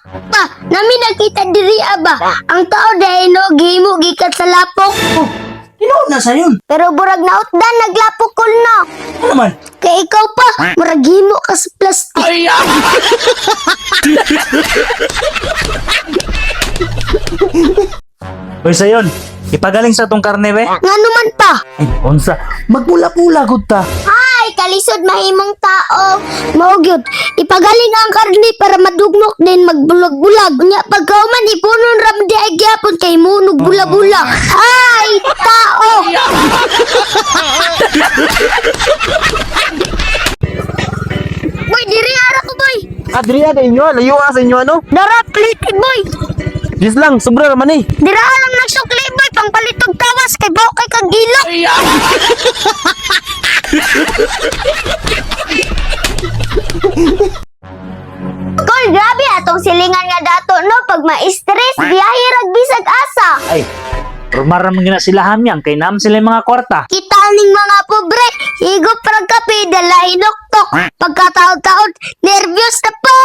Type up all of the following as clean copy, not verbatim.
Pa, nami nakita diri aba. Ang tao dahil no gihimo gikan sa lapok. Oh, tinuod na sayon. Pero burag nautdan naglapok kol no. Ano naman? Kay ikaw pa, murag himo ka sa plastic. Hoy sayon, ipagaling sa tong karne be. Nga naman pa. Ay, unsa? Magpula-pula gud ta. Ay, kalisod mahimong tao. Mao gyud, ipagaling ang karne para madugmok din magbulag-bulag. Unya pagkauman ipunon ra man di ay gyapon kay munog bula-bula. Ay, tao. Boy, diri ara ko, boy. Adria na inyo, layo ka sa inyo ano? Dara plate, boy. Yes lang, sobra naman eh. Dira lang nagsukli, boy, pangpalitog tawas kay bawo kay kag ilok. Kol, grabe atong silingan nga dato no pag ma-stress, biyahe rag bisag asa. Ay, rumara man gina sila hamyang kay nam sila yung mga kwarta. Kita ning mga pobre, higop rag kape dala hinoktok. Pagkataon-taon, nervyos na po.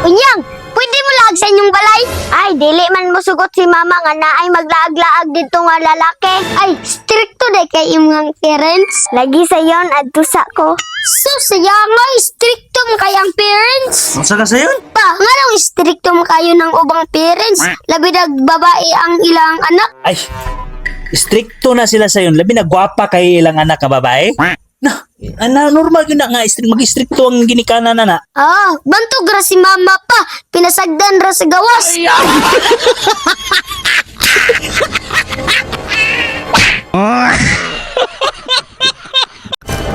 Unyang, pwede mo laag sa inyong balay? Ay, dili man mo sugot si mama nga naay maglaag-laag dito nga lalaki. Ay, stricto day kay imong parents. Lagi sa yon adto sa ko. So, saya nga, stricto mo kay ang parents. Unsa ka sayon? Pa, nga nang stricto mo kayo ng ubang parents. Labi nag babae ang ilang anak. Ay, stricto na sila sayon. Labi na gwapa kay ilang anak ka babae. Na, ana normal yun na nga mag-stricto ang ginikanan na na. Ah, bantog ra si mama pa. Pinasagdan ra sa gawas.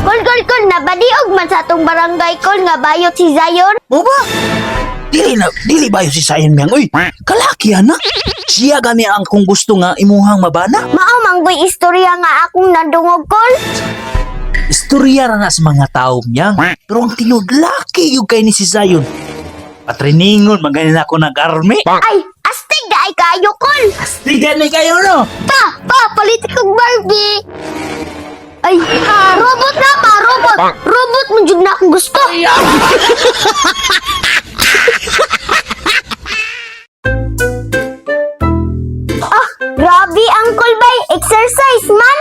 Kol, kol, kol, nabadiog man sa atong barangay kol nga bayot si Zion. Mo ba? Dili na, dili ba yun si Sayon miyang? Uy, kalaki ana. Siya gani ang kung gusto nga imuhang mabana. Mao manggoy istorya nga akong nadungog kol. Istorya ra na sa mga tao miyang. Pero ang tinuod laki yung kay ni si Zion. Patriningon, maganin ako nag-army. Ay, astig da ay kayo kol. Astig ni kayo no? Pa, pa, palit kog Barbie. Ay, robot na pa, robot. Robot mo jud na akong gusto. Ah, grabe Uncle Bay, exercise man.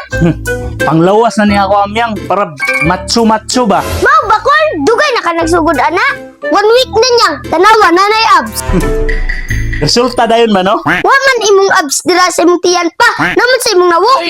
Panglawas na niya ako amyang para macho-macho ba? Mao ba kol? Dugay na ka nagsugod ana. One week na niya. Tanawa nanay abs. Resulta dayon man no? Wa man imong abs dira sa imong tiyan pa. Naman sa imong nawong.